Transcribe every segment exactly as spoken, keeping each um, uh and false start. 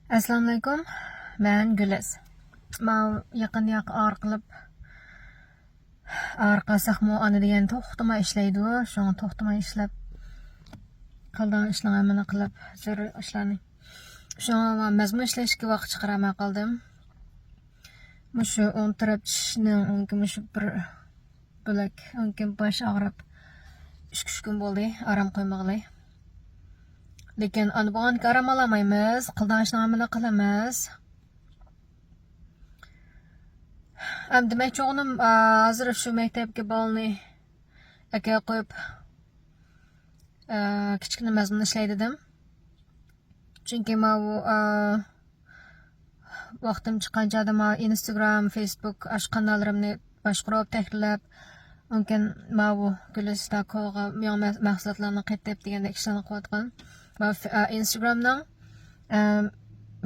ئەسسالامۇئەلەيكۇم، مەن گۈلىز. ماۋۇ يېقىندا ياق ئاغرىق قىلىپ، ئاغرىق قالساقمۇ ئانا دېگەن توختىماي ئىشلەيدۇ. شۇڭا توختىماي ئىشلەپ، قالىدىغان ئىشلارنىڭ ھەممىنى قىلىپ، زۆرۈر ئىشلارنى. شۇڭا مەزمۇن ئىشلەشكە ۋاقىت چىقىرالماي قالدىم. مۇشۇ ئون تەرەپ چىشنىڭ ئۆڭكى مۇشۇ بىر بۆلەك، ئۆڭكۈم باش ئاغرىپ، ئۈچ كۈن بولدى ئارام قويمىغىلى. لېكىن ئانا بولغاندىكىن ئارام ئالالمايمىز، قىلىدىغان ئىشنىڭ ھەممىنى قىلىمىز. ئەمدى دېمەكچى بولغىنىم، ئا، ھازىر شۇ مەكتەپكە بالىنى ئەكەپ قويۇپ، ئا، كىچىككىنە مەزمۇن ئىشلەي دېدىم. چۈنكى ماۋۇ، ئا، ۋاقتىم چىققان چاغدا ماۋۇ ئىنستاگرام، فېيسبۇك، ئاشۇ قاناللىرىمنى باشقۇرۇپ، تەھرىرلەپ، مۇمكىن ماۋۇ گۈلىستاكوغا يېڭى مە-، مەھسۇلاتلارنى قېتىپ دېگەندەك ئىشلارنى قىلىۋاتقان. ماۋۇ ف-، ئا، ئىنستاگرامنىڭ، ئا،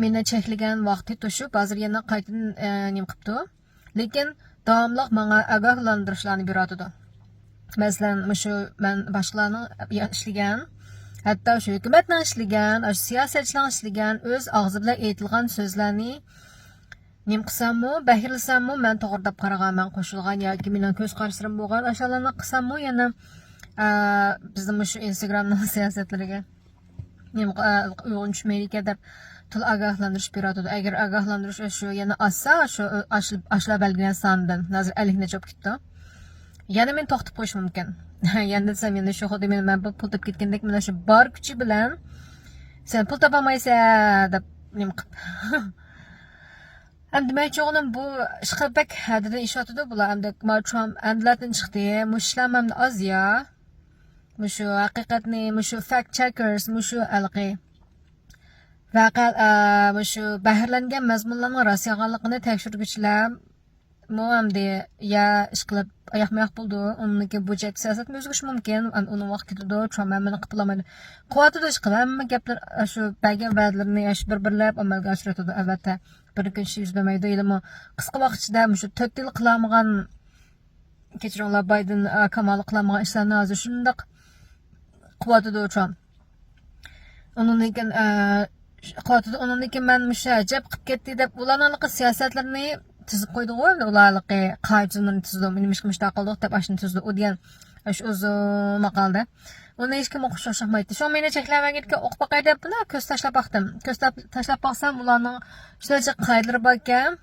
مېنى چەكلىگەن ۋاقتى توشۇپ، ھازىر يەنە قايتىدىن، ئا، نېمە قىپتۇ. لېكىن داۋاملىق ماڭا ئاگاھلاندۇرۇشلارنى بېرىۋاتىدۇ. مەسىلەن، مۇشۇ مەن باشقىلارنىڭ ئىشلىگەن، ھەتتا شۇ ھۆكۈمەتنىڭ ئىشلىگەن، ئاشۇ سىياسەتچىلەرنىڭ ئىشلىگەن، ئۆز ئاغزى بىلەن ئېيتىلغان سۆزلەرنى نېمە قىلساممۇ، بەھرىلىسەممۇ، مەن توغرا دەپ قارىغان، مەن قوشۇلغان ياكى مېنىڭ كۆز قاراشلىرىم بولغان ئاشۇلارنى قىلساممۇ، يەنە، ئە، بىزنىڭ مۇشۇ ئىنستاگرامنىڭ سىياسەتلىرىگە نېمە، ئە، ئۇيغۇن چۈشمەيدىكەن دەپ تولا ئاگاھلاندۇرۇش بېرىۋاتىدۇ. ئەگەر ئاگاھلاندۇرۇش شۇ يەنە ئازسا، شۇ ئاش-، ئاشۇلار بەلگىلىگەن ساندىن، ھازىر ئەللىكنى چوپ كېتىپتۇ. يەنە مېنى توختىتىپ قويۇشى مۇمكىن. يەنە دېسەم، يەنە شۇ خۇددى مېنى مەن بىر پۇل تېپىپ كەتكەندەك، مانا شۇ بار كۈچى بىلەن، «سەن پۇل تاپالمايسەن» دەپ نېمە قىپ. ئەمدى دېمەكچى بولغىنىم، بۇ ئىشقا بەك ھەددىدىن ئېشىۋاتىدۇ بۇلار. ئەمدى ما ترامپ ئەمدىلەتىن چىقتى. مۇشۇ ئىشلارمۇ ئەمدى ئاز يا. مۇشۇ ھەقىقەتنى، مۇشۇ فاكت چېكەرس، مۇشۇ ھېلىقى ۋەقە، ئە، مۇشۇ بەھرىلەنگەن مەزمۇنلارنىڭ راست يالغانلىقىنى تەكشۈرگۈچىلەرمۇ ئەمدى يا ئىشقىلىپ ئاياقمۇ ياق بولىدۇ. ئۇنىڭدىن كېيىن بۇ جەھەتتە سىياسەتمۇ ئۆزگىرىشى مۇمكىن. ئۇنىڭ ۋاقتى كېتىدۇ، ترامپ ھەممىنى قىلىپ بولالمايدۇ. قىلىۋاتىدۇ ئىشقىلىپ، ھەممە گەپلەر، شۇ بەرگەن ۋەدىلىرىنى شۇ بىر-بىرلەپ ئەمەلگە ئاشۇرۇۋاتىدۇ. ئەلۋەتتە، بىر كۈن ئىش يۈز بەرمەيدۇ. ھېلىمۇ قىسقا ۋاقىت ئىچىدە مۇشۇ تۆت يىل قىلالمىغان، كەچۈرۈڭلار، بايدېن، ئە، كامالا قىلالمىغان ئىشلارنى ھازىر شۇنداق قىلىۋاتىدۇ ترامپ. ئۇنىڭدىن كېيىن، ئە، قىلىۋاتىدۇ. ئۇنىڭدىن كېيىن مەن مۇشۇ ئەجەب قىلىپ كەتتى دەپ، ئۇلارنىڭ ھېلىقى سىياسەتلىرىنى تىزىپ قويدىغۇ، ئەمدى ئۇلار ھېلىقى قائىدە تۈزۈملىرىنى تۈزىدۇ، مېنى مۇشۇ مۇشۇنداق قىلدۇق دەپ، ئاشۇنى تۈزىدۇ، ئۇ دېگەن شۇ ئۇزۇن ماقالىدە. ئۇنى ھېچكىم ئوقۇشقا ئوخشىمايتتى. شۇڭا مېنى چەكلەنمىگەنكەن ئوقۇپ باقاي دەپ، بۇنى كۆز تاشلاپ باقتىم. كۆز تاپ-، تاشلاپ باقسام، ئۇلارنىڭ شۇنچە قائىدىلىرى باركەن.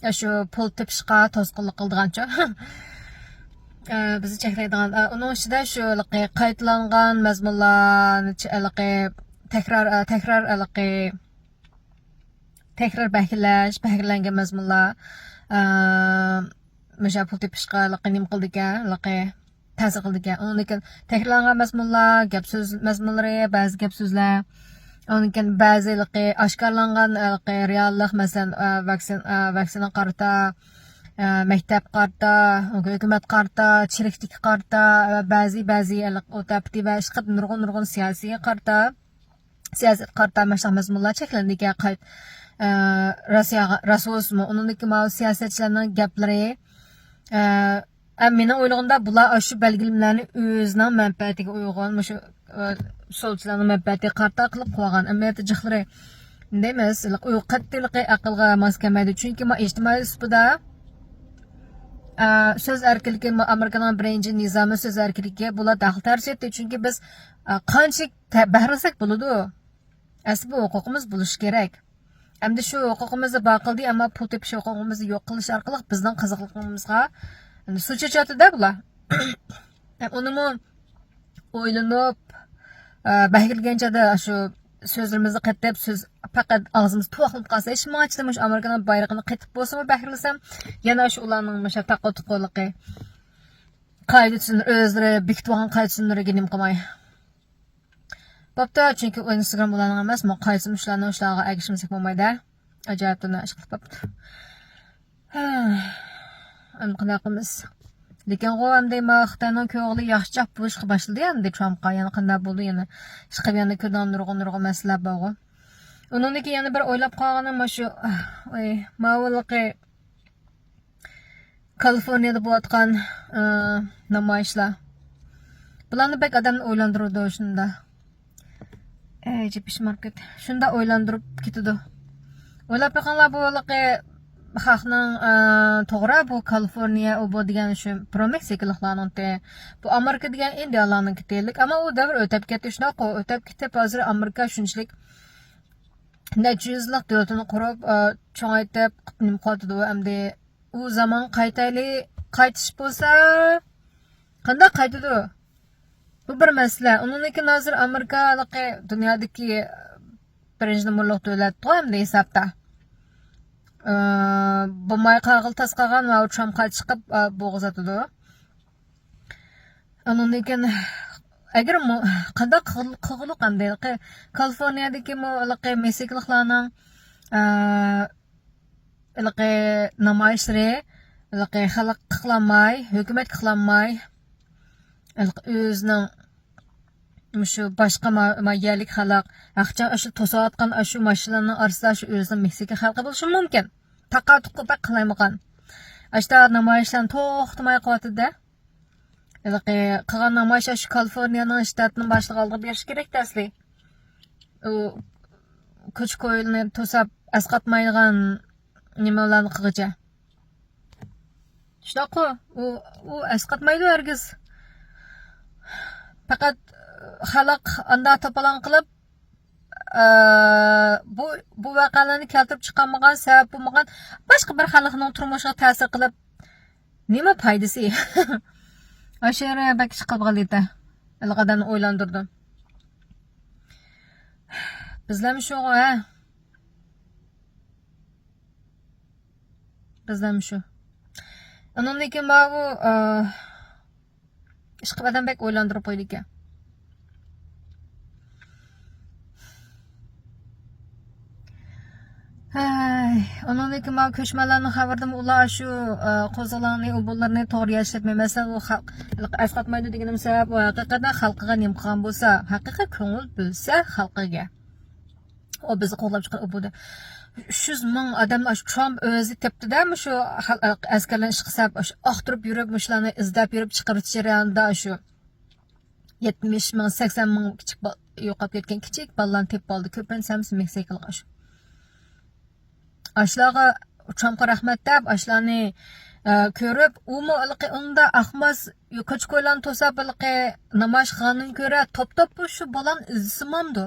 ئاشۇ پۇل تېپىشقا توسقۇنلۇق قىلىدىغانچۇ. ئە، بىزنى چەكلەيدىغان، ئە، ئۇنىڭ ئىچىدە شۇ ھېلىقى قايتىلانغان مەزمۇنلارنى چ-، ھېلىقى تەكرار، ئە، تەكرار ھېلىقى تەكرار بەھرىلەش، بەھرىلەنگەن مەزمۇنلار، ئە، مۇشۇ پۇل تېپىشقا ھېلىقى نېمە قىلىدىكەن، ھېلىقى تەسىر قىلىدىكەن. ئۇنىڭدىن كېيىن تەكرارلانغان مەزمۇنلار، گەپ سۆز مەزمۇنلىرى، بەزى گەپ سۆزلەر. ئۇنىڭدىن كېيىن بەزى ھېلىقى ئاشكارىلانغان، ھېلىقى رېئاللىق، مەسىلەن، ئە، ۋاكسىن، ئە، ۋاكسىنغا قارىتا، ئە، مەكتەپكە قارىتا، ھۆكۈمەتكە قارىتا، چىرىكلىككە قارىتا ۋە بەزى، بەزى ھېلىقى ئۇ تەرىپى ۋە ئىشقىلىپ نۇرغۇن، نۇرغۇن سىياسىيگە قارىتا، سىياسەتكە قارىتا ماشۇنداق مەزمۇنلار چەكلىنىدىكەن قايت، ئە، روسىيەگە، راست بولسىمۇ، ئۇنىڭدىكى ماۋۇ سىياسەتچىلەرنىڭ گەپلىرى، ئە، ئە، مېنىڭ ئويلىغىنىمدا بۇلار ئاشۇ بەلگىلىمىلەرنى ئۆزىنىڭ مەنپەئەتىگە ئۇيغۇن، مۇشۇ، ئە، سولچىلارنىڭ مەنپەئەتىگە قارىتا قىلىپ قويغان. ئەمەلىيەتتە جىقلىرى دەيمىز، ئۇ قەتئىيلىقى ئەقىلگە ماس كەلمەيدۇ. چۈنكى ما ئىجتىمائىي سۇپىدا، ئە، سۆز ئەركىنلىكى، ما ئامېرىكىنىڭ بىرىنچى نىزامى سۆز ئەركىنلىكى، بۇلار دەخلى تەرۇز ئەتتى. چۈنكى بىز، ئە، قانچىلىك تە-، بەھرىلىسەك بولىدۇ. ئەسلى بۇ ھوقۇقىمىز بولۇشى كېرەك. ئەمدى شۇ ھوقۇقىمىزنى بار قىلدى، ئەمما پۇل تېپىش ھوقۇقىمىزنى يوق قىلىش ئارقىلىق بىزنىڭ قىزىقلىقىمىزغا سۇ چېچىۋاتىدۇ بۇلار. ئۇنىمۇ ئويلىنىپ، ئە، بەھرىلىگەن چاغدا شۇ سۆزلىرىمىزنى قېتىپ، سۆز پەقەت ئاغزىمىز تۇۋاقلىنىپ قالسا، ھېچ ماڭا چىدىماي شۇ ئامېرىكىنىڭ بايرىقىنى قېتىپ بولسىمۇ بەھرىلىسەم، يەنە شۇ ئۇلارنىڭ مۇشۇ تاقا تۇقىلىقى، قائىدە تۈزۈملىرى، ئۆزلىرى بېكىتىپ ئالغان قائىدە تۈزۈملىرىگە نېمە قىلماي. بوپتۇ، چۈنكى ئۇ ئىنستاگرام ئۇلارنىڭ ئەمەس، مانا قايسى مۇشۇلارنىڭ شۇلارغا ئەگىشمىسەك بولمايدۇ. ئاجايىپ تۇرنا ئىش قىلىپ بوپتۇ. ئەمدى قانداق قىلىمىز؟ لېكىنغۇ ئەمدى ما خىتاينىڭ كۆڭلى ياخشىچاق بولۇشقا باشلىدى ئەمدى ترامپقا. يەنە قانداق بولدى يەنە؟ ئىشقىلىپ يەنە كۆرىدىغان نۇرغۇن نۇرغۇن مەسىلىلەر بارغۇ. ئۇنىڭدىن كېيىن يەنە بىر ئويلاپ قالغىنىم مانا شۇ، ئاي، ماۋۇلىقى كالىفورنىيەدە بولۇۋاتقان، ئى، نامايىشلار. بۇلارنى بەك ئادەمنى ئويلاندۇرىدۇ شۇندا. ئەي، جىپىش ماركېت. شۇنداق ئويلاندۇرۇپ كېتىدۇ. ئويلاپ بېقىڭلار، بۇ ھېلىقى خەقنىڭ، ئە، توغرا، بۇ كالىفورنىيە، ئۇ بۇ دېگەن شۇ پرومېكسىكلىقلارنىڭ تېخى. بۇ ئامېرىكا دېگەن ئىندىيالارنىڭكى تېخى. ئەمما ئۇ دەۋر ئۆتەپ كەتتى، شۇنداق ئۇ ئۆتەپ كېتىپ، ھازىر ئامېرىكا شۇنچىلىك نەچچە يۈزلۈك دۆلىتىنى قۇرۇپ، ئە، چوڭايتىپ، نېمە قىلىۋاتىدۇ ئەمدى. ئۇ زامان قايتايلى، قايتىش بولسا، قانداق قايتىدۇ؟ بۇ بىر مەسىلە. ئۇنىڭدىن كېيىن ھازىر ئامېرىكا ھېلىقى دۇنيادىكى بىرىنچى نومۇرلۇق دۆلەتقۇ ئەمدى ھېسابتا. ئى، بولماي قالغىلى تاس قالغان ۋە ترامپقا چىقىپ، ئى، بوغۇز ئاتىدۇ. ئۇنىڭدىن كېيىن ئەگەر مۇ-، قانداق قىل-، قىلغۇلۇق ئەمدى ھېلىقى كالىفورنىيەدىكى مۇ-، ھېلىقى مېكسىكىلىقلارنىڭ، ئى، ھېلىقى نامايىشلىرى، ھېلىقى خەلق قىلالماي، ھۆكۈمەت قىلالماي، ھېلىقى ئۆزىنىڭ مۇشۇ باشقا ما-، ما-، يەرلىك خەلق، ھەقىچان ئاشۇ توسۇۋاتقان ئاشۇ ماشىنىلارنىڭ ئارىسىدا شۇ ئۆزىنىڭ مېكسىكا خەلقى بولۇشى مۇمكىن. تاقا-تۇقا بەك قىلايمىغان. ئاشتا نامايىشلارنى توختىماي قىلىۋاتىدۇ-دە. ھېلىقى قىلغان نامايىش شۇ كالىفورنىيەنىڭ شتاتىنىڭ باشلىقى ئالدىغا بېرىش كېرەكتە ئەسلى. ئۇ كوچا-كويلىنى توساپ ئەسقاتمايدىغان نېمىلارنى قىلغۇچە. شۇنداققۇ؟ ئۇ، ئۇ ئەسقاتمايدۇ ھەرگىز. پەقەت خەلق ئاندا توپىلاڭ قىلىپ، ئە، بۇ، بۇ ۋەقەلەرنى كەلتۈرۈپ چىقارمىغان، سەۋەب بولمىغان باشقا بىر خەلقنىڭ تۇرمۇشىغا تەسىر قىلىپ، نېمە پايدىسى؟ ئاشۇ يەر بەك ئىش قىلىپ قالدى. ھېلىقى ئادەمنى ئويلاندۇردۇم. بىزلەرمۇ شۇغۇ، ھە؟ بىزلەرمۇ شۇ. ئۇنىڭدىن كېيىن ماۋۇ، ئە، ئىشقىلىپ ئادەم بەك ئويلاندۇرۇپ قويىدىكەن. ھەي، ئۇنىڭدىن كېيىن ماۋۇ كۆچمەنلەرنىڭ خەۋىرىدىمۇ ئۇلار شۇ، ئە، قوزغىلاڭنى، ئۇ بۇلارنى توغرا ياشاتماي. مەسىلەن، ئۇ خەق-، ئەسقاتمايدۇ دېگىنىم سەۋەب، ئۇ ھەقىقەتەن خەلقىگە نېمە قىلغان بولسا، ھەقىقەت كۆڭۈل بۆلسە خەلقىگە. ئۇ بىزنى قوغلاپ چىققان ئۇ بۇ دە-، ئۈچ يۈز مىڭ ئادەم ئاشۇ ترامپ ئۆزى تېپتىدە، مۇشۇ خەل-، ئەسكەرلەرنى ئىشقا سېلىپ، ئاشۇ ئاختۇرۇپ يۈرۈپ، مۇشۇلارنى ئىزدەپ يۈرۈپ چىقىرىش جەريانىدا شۇ يەتمىش مىڭ، سەكسەن مىڭ كىچىك با-، يوقاپ كەتكەن كىچىك بالىلارنى تېپىپ ئالدى. كۆپىنچىسى ھەممىسى مېكسىكىلىق ئاشۇ. ئاشۇلارغا، ترامپقا رەھمەت دەپ، ئاشۇلارنى، ئە، كۆرۈپ، ئۇمۇ ھېلىقى ئۇندا ئاقماس، كوچا-كويلارنى توساپ، ھېلىقى نامايىش قىلغاندىن كۆرە، توپ-توپ شۇ بالىنى ئىزدىسىمامدۇ؟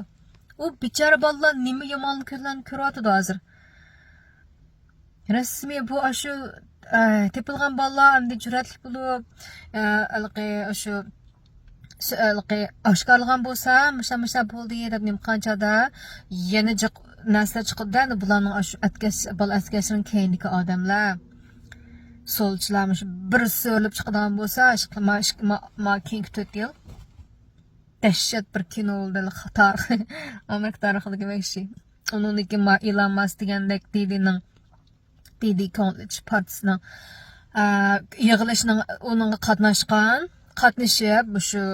ئۇ بىچارە بالىلار نېمە يامان كۈنلەرنى كۆرۈۋاتىدۇ ھازىر. رەسمىي بۇ ئاشۇ، ئە، تېپىلغان بالىلار ئەمدى جۈرئەتلىك بولۇپ، ئە، ھېلىقى ئاشۇ سۆ-، ھېلىقى ئاشكارىلىغان بولسا، مۇشۇنداق، مۇشۇنداق بولدى دەپ نېمە قىلغان چاغدا يەنە جىق نەرسىلەر چىقىدۇ-دە، ئەمدى بۇلارنىڭ ئاشۇ ئەتكەس-، بالا ئەسكەرسىنىڭ كەينىدىكى ئادەملەر، سولچىلار مۇشۇ بىر سۆرىلىپ چىقىدىغان بولسا، ئىشقىلىپ، ما، ئىشقىلىپ، ما، ما كېيىنكى تۆت يىل دەھشەت بىر كىنو بولدى، تارىخ، ئامېرىكا تارىخىدىكى بەك ئىشى. ئۇنىڭدىن كېيىن ما ئىلان ماسك دېگەندەك دىدىنىڭ، دىدى كۆڭۈل ئېچىش پارتىسىنىڭ، ئە، يىغىلىشىنىڭ، ئۇنىڭغا قاتناشقان، قاتنىشىپ، مۇشۇ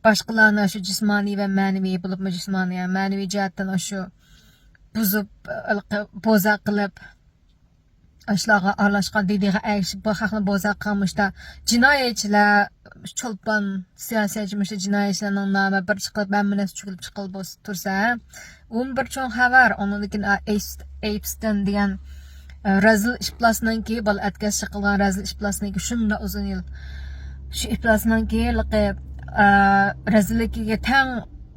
باشقىلارنى شۇ جىسمانىي ۋە مەنىۋى، بولۇپمۇ جىسمانىي، مەنىۋى جەھەتتىن شۇ بۇزۇپ، بوزەك قىلىپ، ئاشۇلارغا ئارىلاشقان، دىدىغا ئەگىشىپ، بۇ خەقنى بوزەك قىلغان مۇشتا جىنايەتچىلەر، چولپان، سىياسەتچى، مۇشۇ جىنايەتچىلەرنىڭ نامى بىر چىقىپ، ھەممە نەرسە چۈگۈلۈپ چىقىپ تۇرسا، ئۇمۇ بىر چوڭ خەۋەر. ئۇنىڭدىن كېيىن، ئا، ئېيپس-، ئېيپستىن دېگەن، ئە، رەزىل ئىپلاسنىڭكى، بالا ئەتكەس چېقىلغان رەزىل ئىپلاسنىڭكى شۇنداق ئۇزۇن يىل. شۇ ئىپلاسنىڭكى، ھېلىقى، ئە، رەزىللىكىگە تەڭ،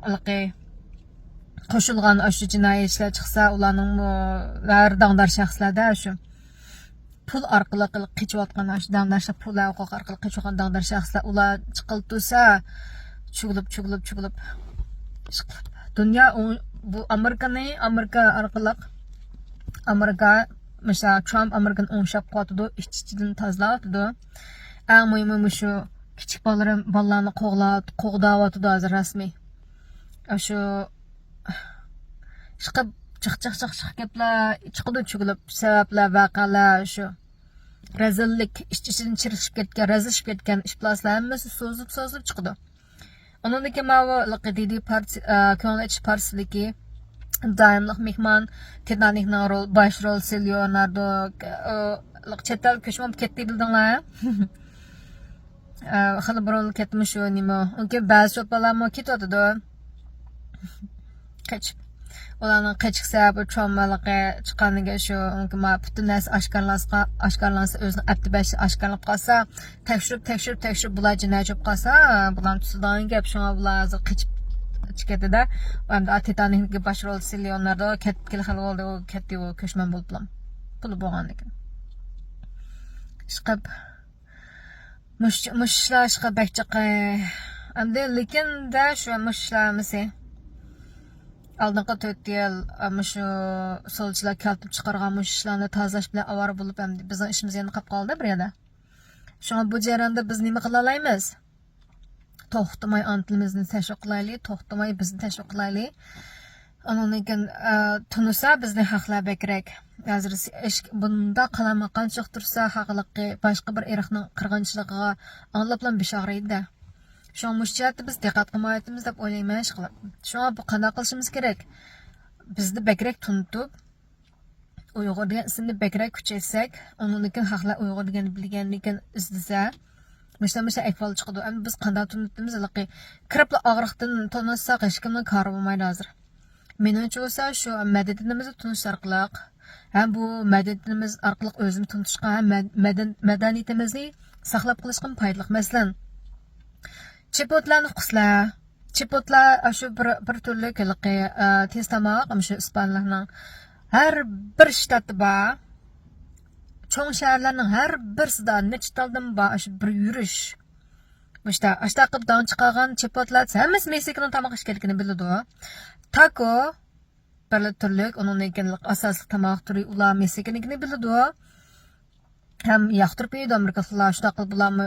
ھېلىقى، قوشۇلغان ئاشۇ جىنايەتچىلەر چىقسا، ئۇلارنىڭمۇ ھەر داڭدار شەخسلەردە شۇ پۇل ئارقىلىق قېچىۋاتقان، ئاشۇ داڭدار شەخس، پۇل ھوقۇق ئارقىلىق قېچىۋاتقان داڭدار شەخسلەر، ئۇلار چىقىلتۇرسا، چۈگۈلۈپ، چۈگۈلۈپ، چۈگۈلۈپ، ئىشقىلىپ، دۇنيا ئۇ-، بۇ ئامېرىكىنى، ئامېرىكا ئارقىلىق، ئامېرىكا، مىسال، ترامپ ئامېرىكىنى ئوڭشاپ قىلىۋاتىدۇ، ئىچ-ئىچىدىن تازىلاۋاتىدۇ. ئەڭ مۇھىمى مۇشۇ كىچىك بالىلىرى، بالىلارنى قوغلاپ، قوغداۋاتىدۇ ھازىر رەسمىي. ئاشۇ ئىشقىلىپ جىق، جىق، جىق، جىق گەپلەر چىقىدۇ، چۈگۈلۈپ، سەۋەبلەر، ۋەقەلەر، شۇ رەزىللىك، ئىچ-ئىچىدىن چىرىشىپ كەتكەن، رەزىللىشىپ كەتكەن ئىپلاسلار ھەممىسى سوزۇلۇپ، سوزۇلۇپ چىقىدۇ. ئۇنىڭدىن كېيىن ماۋۇ دىدى پارتىيە، ئە، كۆڭۈل ئېچىش پارتىيىسىدىكى دائىملىق مېھمان، تىتانىكنىڭ رول، باش رولچىسى لېئوناردو، ئە، چەت ئەلگە كۆچمەن بولۇپ كەتتى، بىلدىڭلار، ھە؟ ئە، خېلى بۇرۇن كەتتىمۇ شۇ نېمە؟ ئۇنىڭ كېيىن بەزى چولپانلارمۇ كېتىۋاتىدۇ. قېچىپ. ئۇلارنىڭ قېچىش سەۋەبى چوممىلىقى چىققاندىن كېيىن شۇ، مانا پۈتۈن نەرسە ئاشكارىلانسا، ئاشكارىلانسا، ئۆزىنىڭ ئەپتى بەشى ئاشكارىلىنىپ قالسا، تەكشۈرۈپ، تەكشۈرۈپ، تەكشۈرۈپ، بۇلار جىنايەتچى بولۇپ قالسا، بۇلارنى تۇتىدىغان گەپ. شۇڭا بۇلار ھازىر قېچىپ چىقىۋاتىدۇ. ئەمدى تىتانىكنىڭ باش رولچىسى لېئوناردو كېتىپ كېلىپ خېلى بولدى، ئۇ كەتتى، ئۇ كۆچمەن بولۇپلا. پۇلى بولغاندىكىن. ئىشقىلىپ، مۇش-، مۇشۇ ئىشلار ئىشقىلىپ بەك جىق. ئەمدى لېكىندە شۇ مۇشۇ ئىشلار ھەممىسى. ئالدىنقى تۆت يىل، ئە، مۇشۇ سولچىلار كەلتۈرۈپ چىقارغان مۇشۇ ئىشلارنى تازىلاش بىلەن ئاۋارە بولۇپ، ئەمدى بىزنىڭ ئىشىمىز يەنە قاپ قالدى بۇ يەردە. شۇڭا بۇ جەرياندا بىز نېمە قىلالايمىز؟ توختىماي ئانا تىلىمىزنى تەشۋىق قىلايلى، توختىماي بىزنى تەشۋىق قىلايلى. ئاندىن كېيىن، ئە، تونۇسا بىزنى خەقلەر بەكرەك. ھازىر س-، ئىش-، بۇنداق قالايمىقان چىقىپ تۇرسا، خەقلىقى باشقا بىر ئىرقنىڭ قىرغىنچىلىقىغا ئاڭلاپلا بېشى ئاغرىيدۇ-دە. شۇڭا مۇشۇ جەھەتتە بىز دىققەت قىلمايۋاتىمىز دەپ ئويلايمەن، ئىشقىلىپ. شۇڭا بۇ قانداق قىلىشىمىز كېرەك؟ بىزنى بەكرەك تونۇتۇپ، ئۇيغۇر دېگەن ئىسىمنى بەكرەك كۈچەيتسەك، ئۇنىڭدىن كېيىن خەقلەر ئۇيغۇر دېگەننى بىلگەندىن كېيىن ئىزدىسە، مۇشۇنداق، مۇشۇنداق ئەھۋال چىقىدۇ. ئەمدى بىز قانداق تونۇتىمىز؟ ھېلىقى كىرىپلا ئاغرىقتىن تونۇتساق، ھېچكىمنىڭ كارى بولمايدۇ ھازىر. مېنىڭچە بولسا، شۇ مەدەنىيىتىمىزنى تونۇش ئارقىلىق ھەم بۇ مەدەنىيىتىمىز ئارقىلىق ئۆزىمىزنى تونۇتۇشقا ھەم مەد-، مەدەن-، مەدەنىيىتىمىزنى ساقلاپ قېلىشقىمۇ پايدىلىق. مەسىلەن، چېپوتلارنى ئۇقىسىلەر. چېپوتلار ئاشۇ بىر، بىر تۈرلۈك ھېلىقى، ئە، تېز تاماق، ئاشۇ ئىسپانلارنىڭ ھەر بىر شتاتتا بار. چوڭ شەھەرلەرنىڭ ھەر بىرسىدە نەچچە تالدىن بار، ئاشۇ بىر يۈرۈش. مۇشتا، ئاشتا قىلىپ داڭ چىقارغان چېپوتلار ھەممىسى مېكسىكىنىڭ تاماق ئىكەنلىكىنى بىلىدۇ. تاكو، بىرلا تۈرلۈك، ئۇنىڭدىن كېيىن ئاساسلىق تاماق تۈرى ئۇلار مېكسىكىنىڭكىنى بىلىدۇ. ھەم ياقتۇرۇپ يەيدۇ ئامېرىكىلىقلار، شۇنداق قىلىپ بۇلارمۇ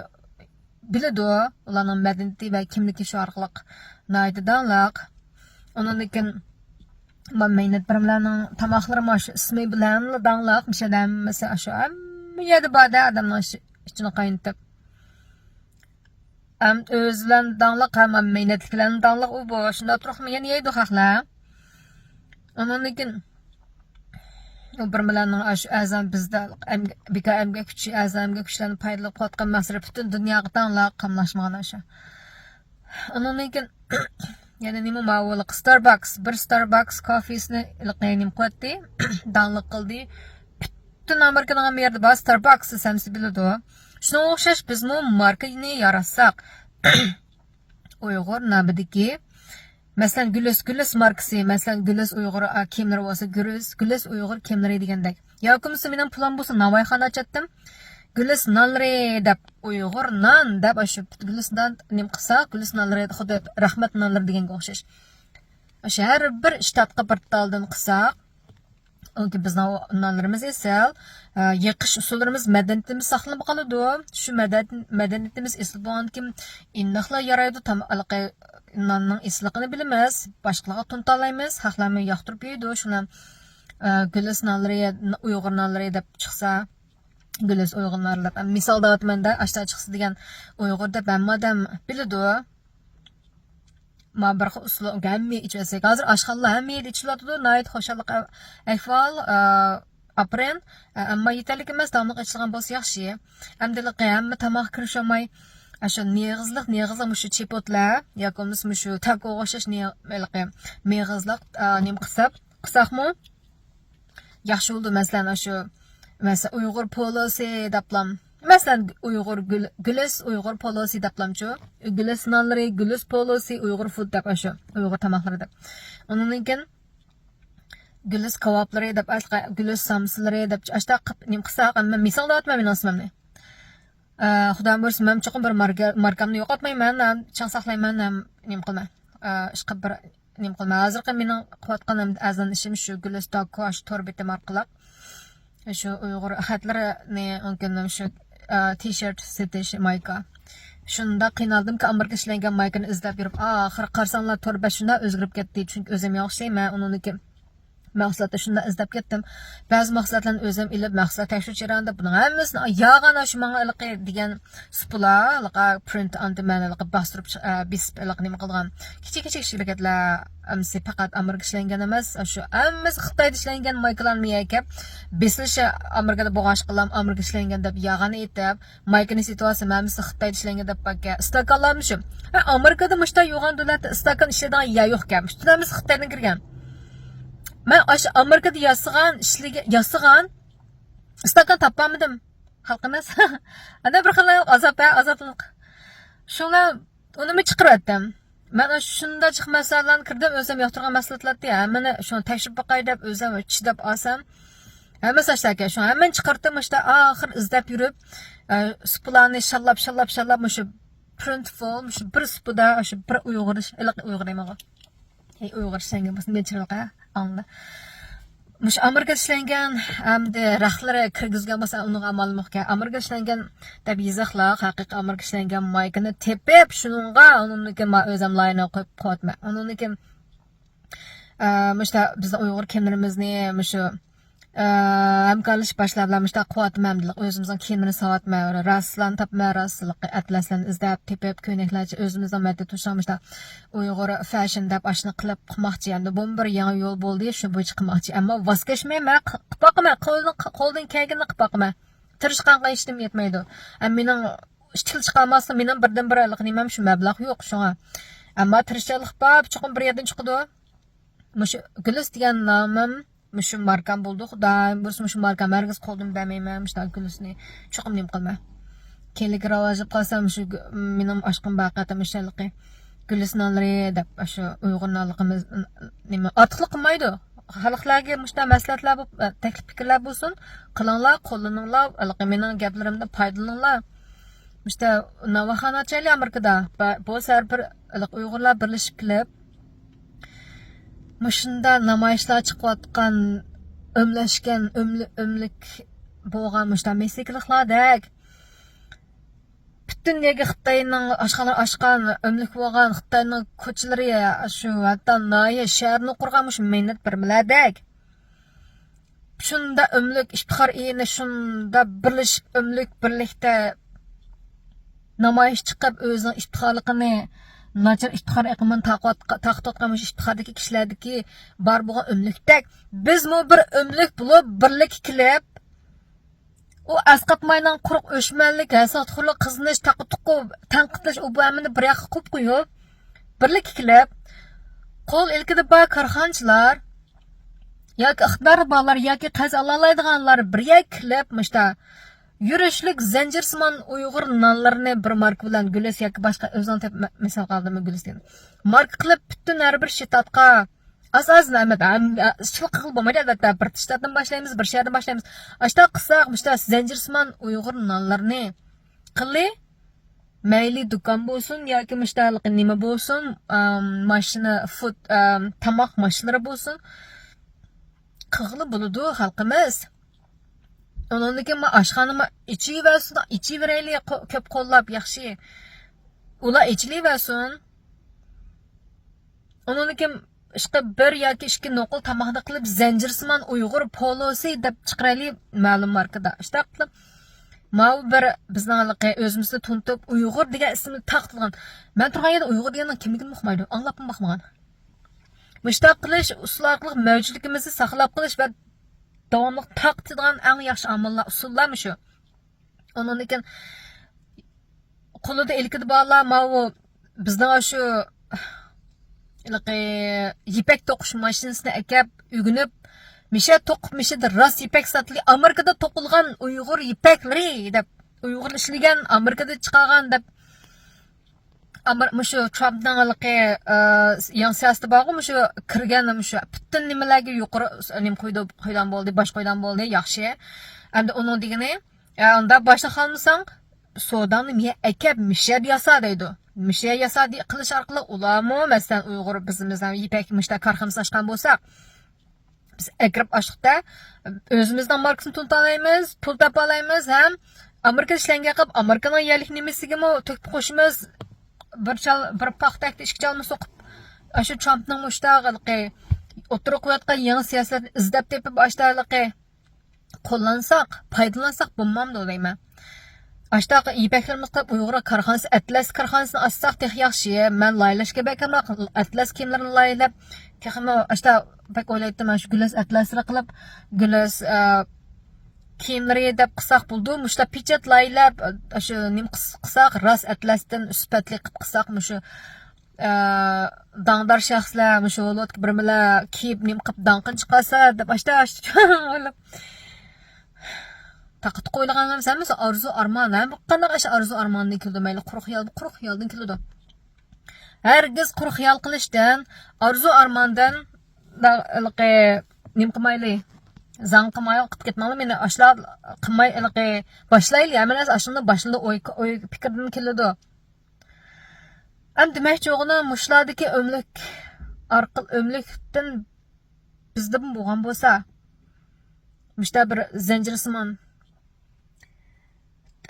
بىلىدۇ. ئۇلارنىڭ مەدەنىيىتى ۋە كىملىكى شۇ ئارقىلىق ناھايىتى داڭلىق. ئۇنىڭدىن كېيىن ما-، مەينەت بىرمىلەرنىڭ تاماقلىرى ما شۇ ئىسمى بىلەنلا داڭلىق. مۇشۇ يەردە ھەممىسى شۇ ھەممە يەردە بار-دە، ئادەمنىڭ ئىچ-، ئىچىنى قاينىتىپ. ھەم ئۆزى بىلەن داڭلىق، ھەم مەينەتلىك بىلەن داڭلىق ئۇ بۇ. شۇنداق تۇرۇقمۇ يەنە يەيدۇ خەقلەر. ئۇنىڭدىن كېيىن ئۇ بىر بىلەن ئاشۇ ئەزان بىزدە ئەمگە-، بىكار ئەمگەك كۈچى، ئەزان ئەمگەك كۈچلەرنى پايدىلىنىپ قىلىۋاتقان مەقسىتى پۈتۈن دۇنياغا داڭلىق قاملاشمىغان ئاشۇ. ئۇنىڭدىن كېيىن يەنە نېمە ماۋۇلۇق ستارباكس، بىر ستارباكس كافېسىنى ھېلىقى نېمە قىلىۋەتتى، داڭلىق قىلدى. پۈتۈن ئامېرىكىنىڭ ھەممە يېرىدە بار ستارباكس، ھەممىسى بىلىدۇ. شۇنىڭغا ئوخشاش بىزمۇ ماركىنى ياراتساق. ئۇيغۇر نامىدىكى، مەسىلەن، گۈلۈس، گۈلۈس ماركىسى، مەسىلەن، گۈلۈس ئۇيغۇر، ئا، كىيىملىرى بولسا، گۈلۈس، گۈلۈس ئۇيغۇر كىيىملىرى دېگەندەك. ياكى بولمىسا، مېنىڭ پۇلام بولسا، ناۋايخانا ئاچاتتىم. گۈلۈس نانلىرى دەپ، ئۇيغۇر نان دەپ، ئاشۇ گۈلۈس نان نېمە قىلساق، گۈلۈس نانلىرى خۇددى رەھمەت نانلىرى دېگەنگە ئوخشاش. ئاشۇ ھەر بىر شتاتقا بىر تالدىن قىلساق، ئۇنكى بىزنىڭ نانلىرىمىز ئېسىل، ئە، يېقىش ئۇسۇللىرىمىز، مەدەنىيىتىمىز ساقلىنىپ قالىدۇ. شۇ مەدەن-، مەدەنىيىتىمىز ئېسىل بولغاندىكىن ئىننىقلا يارايدۇ. تام-، ھېلىقى ناننىڭ ئېسىللىقىنى بىلىمىز، باشقىلارغا تونۇتالايمىز، خەقلەرمۇ ياقتۇرۇپ يەيدۇ. شۇنى، ئە، گۈلۈس نانلىرى، ئۇيغۇر نانلىرى دەپ چىقسا، گۈلۈس ئۇيغۇر نانلىرى دەپ، مىسال دەۋاتىمەن-دە، ئاشتا چىقسا دېگەن ئۇيغۇر دەپ ھەممە ئادەم بىلىدۇ. ما بىر خىل ئۇسۇل، ھەممە ئېچىۋەتسەك. ھازىر ئاشخانىلار ھەممە يەردە ئېچىلىۋاتىدۇ. ناھايىتى خۇشاللىق ئە-، ئەھۋال، ئە، ئاپىرىن. ئە، ئەمما يېتەرلىك ئەمەس، داۋاملىق ئېچىلغان بولسا ياخشى. ئەمدى ھېلىقى ھەممە تاماققا كىرىشەلمەي، ئاشۇ نېغىزلىق، نېغىزلىق مۇشۇ چىپوتلە ياكى بولمىسا مۇشۇ تاكوغا ئوخشاش نې-، ھېلىقى مېغىزلىق، ئە، نېمە قىلساق، قىلساقمۇ ياخشى بولىدۇ. مەسىلەن، ئاشۇ، مەسىلەن، ئۇيغۇر پولوسى دەپلام. مەسىلەن، ئۇيغۇر گۈل-، گۈلۈس ئۇيغۇر پولوسى دەپلامچۇ. گۈلۈس نانلىرى، گۈلۈس پولوسى، ئۇيغۇر فۇد دەپ ئاشۇ. ئۇيغۇر تاماقلىرى دەپ. ئۇنىڭدىن كېيىن گۈلۈس كاۋاپلىرى دەپ، ئاشۇ گۈلۈس سامسىلىرى دەپ، ئاشۇنداق قىلىپ نېمە قىلساق، ئەمما مىسال دەۋاتىمەن مېنىڭ ئىسمىمنى. ئە، خۇدايىم بۇيرۇسا، مەن چوقۇم بىر ماركا-، ماركامنى يوقاتمايمەن، ھەم چىڭ ساقلايمەن، ھەم نېمە قىلىمەن. ئە، ئىشقىلىپ بىر نېمە قىلىمەن. ھازىرقى مېنىڭ قىلىۋاتقان ئەزان ئىشىم شۇ گۈلىستاكو، شۇ تور بېتىم ئارقىلىق شۇ ئۇيغۇر خەتلىرىنى، مۇمكىن شۇ، ئە، تىشېرت سېتىش، مايكا. شۇنداق قىينالدىمكى، ئامېرىكا ئىشلەنگەن مايكىنى ئىزدەپ يۈرۈپ، ئاخىرى قارىساڭلار تور بەت شۇنداق ئۆزگىرىپ كەتتى. چۈنكى ئۆزۈم يوق ئىشلەيمەن، ئۇنىڭدىكى مەھسۇلاتنى شۇنداق ئىزدەپ كەتتىم. بەزى مەھسۇلاتلارنى ئۆزۈم ئېلىپ، مەھسۇلات تەكشۈرۈش جەريانىدا بۇنىڭ ھەممىسىنى يالغان، شۇ ماڭا ھېلىقى دېگەن سۇپىلار، ھېلىقى پرىنت ئان دىمەند، ھېلىقى باستۇرۇپ، ئە، بېسىپ، ھېلىقى نېمە قىلغان كىچىك كىچىك شىركەتلەر ھەممىسى پەقەت ئامېرىكا ئىشلەنگەن ئەمەس، شۇ ھەممىسى خىتايدا ئىشلەنگەن مايكىلارنى يەكەپ بېسىلىشى ئامېرىكىدا بولغاچقىلام ئامېرىكا ئىشلەنگەن دەپ يالغان ئېيتىپ، مايكىنى سېتىۋالسام ھەممىسى خىتايدا ئىشلەنگەن دەپ باركەن. ئىستاكانلارمۇ شۇ. ھە، ئامېرىكىدا مۇشۇنداق يوغان دۆلەتتە ئىستاكان ئىشلەيدىغان يەر يوقكەن. پۈتۈن ھەممىسى خىتايدىن كىرگەن. مەن ئاشۇ ئامېرىكىدا ياسىغان، ئىشلىگەن، ياسىغان ئىستاكان تاپالمىدىم. خەلقىمىز. ئەنە بىر خىل ئازاب، ھە، ئازابلىق. شۇڭا ئۇنىمۇ چىقىرىۋەتتىم. مەن شۇنداق جىق مەسىلىلەرنى كىردىم، ئۆزۈم ياقتۇرغان مەسىلەتلەردە ھەممىنى شۇنى تەكشۈرۈپ باقاي دەپ، ئۆزۈم چىداپ ئالسام، ھەممە ساچلاركەن شۇ، ھەممىنى چىقارتتىم، مۇشتا ئاخىر ئىزدەپ يۈرۈپ، ئە، سۇپىلارنى شاللاپ، شاللاپ، شاللاپ، مۇشۇ پرىنتفۇل، مۇشۇ بىر سۇپىدا، شۇ بىر ئۇيغۇر، ھېلىقى ئۇيغۇر دېمەيغۇ. ھەي، ئۇيغۇر ئىشلەنگەن بولسا نېچىرلىق، ھە؟ ئاڭلا. مۇشۇ ئامېرىكا ئىشلەنگەن ھەمدە رەختلىرى كىرگۈزگەن بولسا، ئۇنىڭغا ئامالىم يوقكەن. ئامېرىكا ئىشلەنگەن دەپ يېزىقلار، ھەقىقىي ئامېرىكا ئىشلەنگەن مايكىنى تېپىپ، شۇنىڭغا ئۇنىڭدىن كېيىن مەن ئۆزۈم لايىنى قويۇپ قويۇۋاتىمەن. ئۇنىڭدىن كېيىن، ئە، مۇشۇ بىزنىڭ ئۇيغۇر كىيىملىرىمىزنى مۇشۇ، ئە، ھەمكارلىشىپ باشلار بىلەن مۇشۇنداق قىلىۋاتىمەن دېدى. ئۆزىمىزنىڭ كىيىملىرىنى ساۋاتمەن، راسلارنى تاپمەن، راسلىقى ئەتلەسلەرنى ئىزدەپ تېپىپ، كۆينەكلەرچە ئۆزىمىزنىڭ مەدەنىيەت تۇرۇشىغا مۇشۇنداق ئۇيغۇر فەشن دەپ ئاشۇنى قىلىپ قىلماقچى. ئەمدى بۇمۇ بىر يېڭى يول بولدى، شۇ بويىچە قىلماقچى. ئەمما ۋاز كەچمەي، مەن قىلىپ باقىمەن، قولدىن، قولدىن كەلگىنىنى قىلىپ باقىمەن. تىرىشقانغا ھېچنېمە يەتمەيدۇ. ئەمما مېنىڭ ئىشتىكلا چىقالماسلىق، مېنىڭ بىردىنبىر ھېلىقى نېمەم شۇ، مەبلەغ يوق شۇڭا. ئەمما تىرىشچانلىق بار، چوقۇم بىر يەردىن چىقىدۇ. مۇشۇ گۈلۈس دېگەن نامىم مۇشۇ ماركام بولىدۇ. خۇدايىم بۇيرۇسا مۇشۇ ماركام ھەرگىز قولدىن بەرمەيمەن. مۇشۇنداق گۈلۈسنى چوقۇم نېمە قىلىمەن. كېيىنلىكى راۋاجلاپ قالسا مۇشۇ گۈ-، مېنىڭ ئاشقىم بار قېتىم مۇشۇ ھېلىقى گۈلۈس نانلىرى دەپ، ئاشۇ ئۇيغۇر نانلىقىمىز نېمە ئارتۇقلۇق قىلمايدۇ. خەلقلەرگە مۇشۇنداق مەسلىھەتلەر بولۇپ، تەكلىپ پىكىرلەر بولسۇن، قىلىڭلار، قوللىنىڭلار، ھېلىقى مېنىڭ گەپلىرىمدىن پايدىلىنىڭلار. مۇشۇنداق ناۋاخانا ئاچايلى ئامېرىكىدا. با-، بولسا ھەر بىر ھېلىقى ئۇيغۇرلار بىرلىشىپ كېلىپ، مۇشۇنداق نامايىشلار چىقىۋاتقان، ئۆملەشكەن، ئۆملە-، ئۆملۈك بولغان مۇشۇنداق مېكسىكىلىقلاردەك، پۈتۈن يەرگە خىتاينىڭ ئاشخانا ئاچقان، ئۆملۈك بولغان خىتاينىڭ كوچىلىرى، شۇ ھەتتا ناھىيە، شەھەرنى قۇرغان مۇشۇ مىللەت بىرمىلەردەك. شۇنداق ئۆملۈك ئىپتىخار ئېيىنى شۇنداق بىرلىشىپ، ئۆملۈك بىرلىكتە نامايىش چىقىپ، ئۆزىنىڭ ئىپتىخارلىقىنى، ناچار ئىپتىخار ئېقىمىنى تاقىۋاتقا-، تارقىتىۋاتقان مۇشۇ ئىپتىخاردىكى كىشىلەردىكى بار بولغان ئۆملۈكتەك، بىزمۇ بىر ئۆملۈك بولۇپ، بىرلىككە كېلىپ، ئۇ ئەسقاتماينىڭ قۇرۇق ئۆچمەنلىك، ھەسەتخورلۇق، قىزىنىش، تاققا تۇققا، تەنقىدلەش، ئۇ بۇ ھەممىنى بىر ياققا قويۇپ قويۇپ، بىرلىككە كېلىپ، قول ئىلكىدە بار كارخانىچىلار ياكى ئىقتىدارى بارلار ياكى قەرز ئالالايدىغانلار بىر يەرگە كېلىپ، مۇشتا يۈرۈشلۈك زەنجىرسىمان ئۇيغۇر نانلىرىنى بىر ماركا بىلەن گۈلۈس ياكى باشقا ئۆزۈڭ تېپىپ مە-، مىسالغا ئالدىم گۈلۈس دېگەن. ماركا قىلىپ پۈتۈن ھەر بىر شتاتقا ئاز-ئاز ئەمەس، ھەم، ئىشچىلىق قىلغىلى بولمايدۇ، ئەلۋەتتە. بىر شتاتتىن باشلايمىز، بىر شەھەردىن باشلايمىز. ئاشتا قىلساق، مۇشتا زەنجىرسىمان ئۇيغۇر نانلىرىنى قىللى، مەيلى دۇكان بولسۇن ياكى مۇشتا ھېلىقى نېمە بولسۇن، ئام، ماشىنا، فۇد، ئام، تاماق ماشىنىلىرى بولسۇن، قىلغىلى بولىدۇ خەلقىمىز. ئۇنىڭدىن كېيىن ما ئاشخانا ما ئېچىۋەرسۇن، ئېچىۋېرەيلى، قو-، كۆپ قوللاپ ياخشى. ئۇلار ئېچىلىۋەرسۇن. ئۇنىڭدىن كېيىن ئىشقا بىر ياكى ئىككى نوقۇل تاماقنى قىلىپ، زەنجىرسىمان ئۇيغۇر پولۇسى دەپ چىقىرايلى مەلۇم ماركىدا. شۇنداق قىلىپ، ماۋۇ بىر بىزنىڭ ھېلىقى ئۆزىمىزنى تونۇتۇپ، ئۇيغۇر دېگەن ئىسىمنى تارقىتىدىغان. مەن تۇرغان يەردە ئۇيغۇر دېگەننىڭ كىملىكىنى ئۇقمايدۇ، ئاڭلاپمۇ باقمىغان. مۇشۇنداق قىلىش ئۇسۇلى ئارقىلىق مەۋجۇتلۇقىمىزنى ساقلاپ قېلىش ۋە داۋاملىق تارقىتىدىغان ئەڭ ياخشى ئاماللار، ئۇسۇللار مۇشۇ. ئۇنىڭدىن كېيىن قولىدا ئىلكىدە بارلار، ماۋۇ بىزنىڭ شۇ ھېلىقى يىپەك توقۇش ماشىنىسىنى ئەكەپ ئۆگىنىپ، مىشە توقۇپ، مىشىدە راست يىپەك ساتىلى، ئامېرىكىدا توقۇلغان ئۇيغۇر يىپەكلىرى دەپ، ئۇيغۇر ئىشلىگەن، ئامېرىكىدا چىقارغان دەپ، ئامېر-، مۇشۇ ترامپنىڭ ھېلىقى، ئە، يېڭى سىياسىتى بارغۇ، مۇشۇ كىرگەن، مۇشۇ پۈتۈن نېمىلەرگە يۇقىرى نېمە قويدى، قويغان بولدى، باج قويغان بولدى، ياخشى. ئەمدى ئۇنىڭ دېگىنى، ئە، ئۇنداق باجنى خالىمىساڭ، سوداڭنى مىيە ئەكەپ، مىشەدە ياسا دەيدۇ. مىشە ياسا دې-، قىلىش ئارقىلىق ئۇلارمۇ، مەسىلەن، ئۇيغۇر بىزمىز ھەم يىپەك مۇشتا كارخانىسى ئاچقان بولساق، بىز ئەكىرىپ ئاشلىقتا ئۆزىمىزنىڭ ماركىسىنى تونۇتالايمىز، پۇل تاپالايمىز ھەم ئامېرىكىدا ئىشلەنگەن قىلىپ، ئامېرىكىنىڭ يەرلىك نېمىسىگىمۇ تۆھپە قوشىمىز. بىر چال-، بىر پاختەكتە ئىككى چالما سوقۇپ، ئاشۇ ترامپنىڭ مۇشتاق ھېلىقى ئوتتۇرىغا قويۇۋاتقان يېڭى سىياسەتنى ئىزدەپ تېپىپ، ئاشتا ھېلىقى قوللانساق، پايدىلانساق بولمامدۇ دەيمەن. ئاشتاق يىپەكلىرىمىز قىلىپ ئۇيغۇر كارخانىسى، ئەتلەس كارخانىسىنى ئاچساق تېخى ياخشى. مەن لايىھەلەشكە بەك ئامراق، ئەتلەس كىيىملىرىنى لايىھەلەپ، تېخىمۇ ئاشتا بەك ئويلايتتىم، مەن شۇ گۈلەس ئەتلەسلىرى قىلىپ، گۈلەس، ئە، كىيىملىرى دەپ قىلساق بولىدۇ. مۇشۇنداق پېچەت لايىھەلەپ، شۇ نېمە قىلس-، قىلساق، راست ئەتلەستىن سۈپەتلىك قىلىپ قىلساق، مۇشۇ ئە، داڭدار شەخسلەر مۇشۇ ھوللۇۋاتقان بىرمىلەر كىيىپ نېمە قىلىپ داڭقىن چىقارسا دەپ ئاشتا ئاشتا تاقا تۇقا ئويلىغان ھەممىسى ئارزۇ ئارمان. ھەم قانداق ئىش ئارزۇ ئارماندىن كېلىدۇ؟ مەيلى قۇرۇق خىيال، قۇرۇق خىيالدىن كېلىدۇ. ھەرگىز قۇرۇق خىيال قىلىشتىن، ئارزۇ ئارماندىن دا-، ھېلىقى نېمە قىلمايلى، زاڭ قىلماي قىلىپ كەتمەڭلار، مېنى ئاشۇلار قىلماي ھېلىقى باشلايلى، ھەممە نەرسە ئاشۇندىن باشلىنىدۇ، ئوي، ئوي پىكىردىن كېلىدۇ. ئەمدى دېمەكچى بولغىنىم مۇشۇلاردىكى ئۆملۈك ئارقىل-، ئۆملۈكتىن بىزدىمۇ بولغان بولسا، مۇشتا بىر زەنجىرسىمان.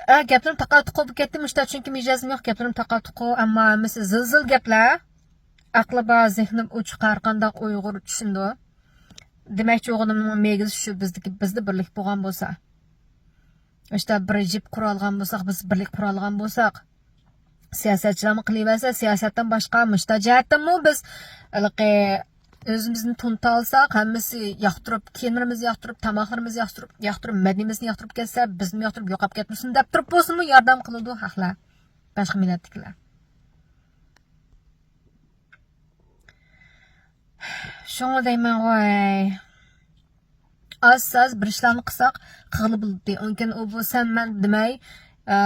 ئە، گەپلىرىم تاقا تۇقا بولۇپ كەتتى مۇشتا، چۈنكى مىجەزىم يوق، گەپلىرىم تاقا تۇقا، ئەمما ھەممىسى زىل-زىل گەپلەر. ئەقلى بار، زېھنى ئوچۇق، ھەر قانداق ئۇيغۇر چۈشىنىدۇ. دېمەكچى بولغىنىمنىڭ مېگىزى شۇ، بىزدىكى، بىزدە بىرلىك بولغان بولسا. ئىشتا بىر جىپ قۇرالغان بولساق، بىز بىرلىك قۇرالغان بولساق، سىياسەتچىلەرمۇ قىلىۋەرسە، سىياسەتتىن باشقا مۇشتا جەھەتتىنمۇ بىز ھېلىقى ئۆزىمىزنى تونۇتالىساق، ھەممىسى ياقتۇرۇپ، كىيىملىرىمىزنى ياقتۇرۇپ، تاماقلىرىمىزنى ياقتۇرۇپ، ياقتۇرۇپ، مەدەنىيىتىمىزنى ياقتۇرۇپ كەتسە، بىزمۇ ياقتۇرۇپ يوقاپ كەتمىسۇن دەپ تۇرۇپ بولسىمۇ ياردەم قىلىدۇ خەقلەر، باشقا مىللەتتىكىلەر. شۇڭا دەيمەن غوي. ئاز-ساز بىر ئىشلارنى قىلساق، قىلغىلى بولىدۇ. ئۇنىڭكىن ئۇ بۇ سەن مەن دېمەي، ئە،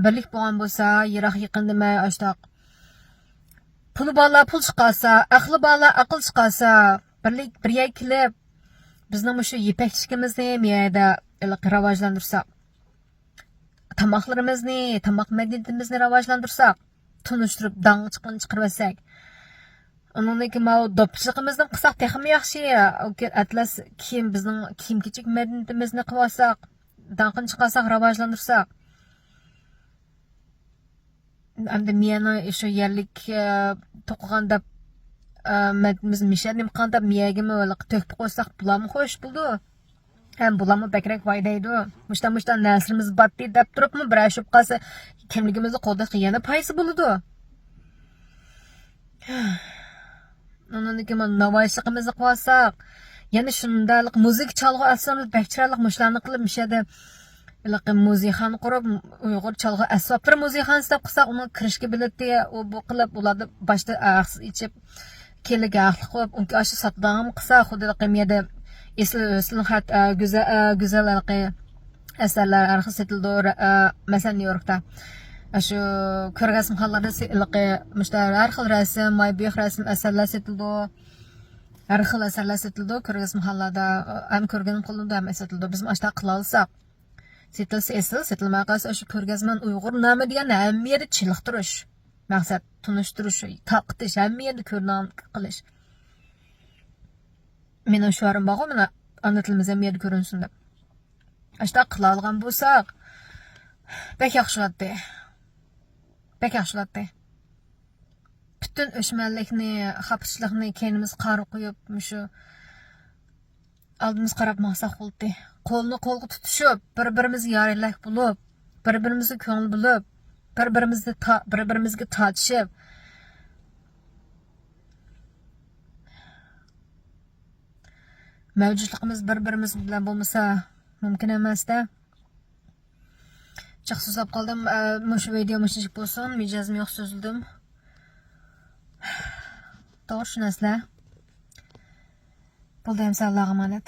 بىرلىك بولغان بولسا، يىراق يېقىن دېمەي، ئاشتاق پۇلى بارلار پۇل چىقارسا، ئەقلى بارلار ئەقىل چىقارسا، بىرلىك بىر يەرگە كېلىپ، بىزنىڭ مۇشۇ يىپەكچىلىكىمىزنى بۇ يەردە راۋاجلاندۇرساق، تاماقلىرىمىزنى، تاماق مەدەنىيىتىمىزنى راۋاجلاندۇرساق، تونۇشتۇرۇپ، داڭ چىققىنى چىقىرىۋەتسەك. ئۇنىڭدىن كېيىن ماۋۇ دوپپىچىلىقىمىزنى قىلساق تېخىمۇ ياخشى. ئەتلەس كىيىم، بىزنىڭ كىيىم-كېچەك مەدەنىيىتىمىزنى قىلىۋالساق، داڭقىنى چىقارساق، راۋاجلاندۇرساق. ئەمدى مىيەنىڭ شۇ يەرلىك، ئە، توقۇغان دەپ، ئە، مەدەنىيىتىمىز مىشەر نېمە قىلغان دەپ مىيەگىمۇ تۆھپە قوشساق، بۇلارمۇ خوش بولىدۇ. ھەم بۇلارمۇ بەكرەك ۋاي دەيدۇ. مۇشتا، مۇشتا نەرسىلىرىمىز باتتى دەپ تۇرۇپمۇ، بىرەر شۇپ قالسا، كىملىكىمىزنى قوغداشقا يەنە پايدىسى بولىدۇ. ئۇنىڭدىن كېيىن ناۋايچىلىقىمىزنى قىلىۋالساق، يەنە شۇنداقلىق مۇزىكا چالغۇ ئەسۋابىمىز بەك چىرايلىق، مۇشۇلارنى قىلىپ، مۇشۇ يەردە ھېلىقى مۇزىكخانا قۇرۇپ، ئۇيغۇر چالغۇ ئەسۋابلىرى مۇزىكخانىسى دەپ قىلساق، ئۇنىڭ كىرىشكە بېلىتى، ئۇ بۇ قىلىپ، ئۇلاردا باشتا ھەقسىز ئېچىپ، كېلىگە ھەقلىق قويۇپ، ئۇنكى ئاشۇ ساتىدىغانمۇ قىلسا، خۇددى ھېلىقى مۇ يەردە ئېسىل، ئېسىل خەت، ئە، گۈزەل، ئە، گۈزەل ھېلىقى ئەسەرلەر ھەر خىل سېتىلىدۇ. رە-، ئە، مەسىلەن، نيۇ يوركتا ئاشۇ كۆرگەزمىخانىلاردا سې-، ھېلىقى مۇشۇ ھەر خىل رەسىم، ماي بوياق رەسىم، ئەسەرلەر سېتىلىدۇ. ھەر خىل ئەسەرلەر سېتىلىدۇ كۆرگەزمىخانىلاردا. ھەم كۆرگەزمە قىلىنىدۇ، ھەم سېتىلىدۇ. بىزمۇ ئاشۇنداق قىلالىساق. سېتىلسا ئېسىل، سېتىلماي قالسا، شۇ كۆرگەزمە ئۇيغۇhiنامە دېگەننى ھەممە يەردە چېلىقتۇرۇش. مەقسەت، تونۇشتۇرۇش، تارقىتىش، ھەممە يەردە كۆرۈنىدىغان قىلىش. مېنىڭ شوئارىم بارغۇ، مانا، ئانا تىلىمىز ھەممە يەردە كۆرۈنسۇن دەپ. ئاشۇنداق قىلالىغان بولساق، بەك ياخشى بولاتتى. بەك ياخشى بولاتتى. پۈتۈن ئۆچمەنلىكنى، خاپىچىلىقنى كەينىمىزگە قارا قويۇپ، مۇشۇ ئالدىمىزغا قاراپ ماڭساق بولدى. قولنى قولغا تۇتۇشۇپ، بىر-بىرىمىزگە يار-يۆلەك بولۇپ، بىر-بىرىمىزگە كۆڭۈل بۆلۈپ، بىر-بىرىمىزنى تا-، بىر-بىرىمىزگە تارتىشىپ، مەۋجۇتلۇقىمىز بىر-بىرىمىز بىلەن بولمىسا مۇمكىن ئەمەس-دە. جىق سۆزلەپ قالدىم. ئە، مۇشۇ ۋىدېئو مۇشۇنچىلىك بولسۇن. مىجەزىم يوق، سۆزلىدىم. توغرا چۈشىنەسىلەر. بولدى، ئەمسە ئاللاغا ئامانەت.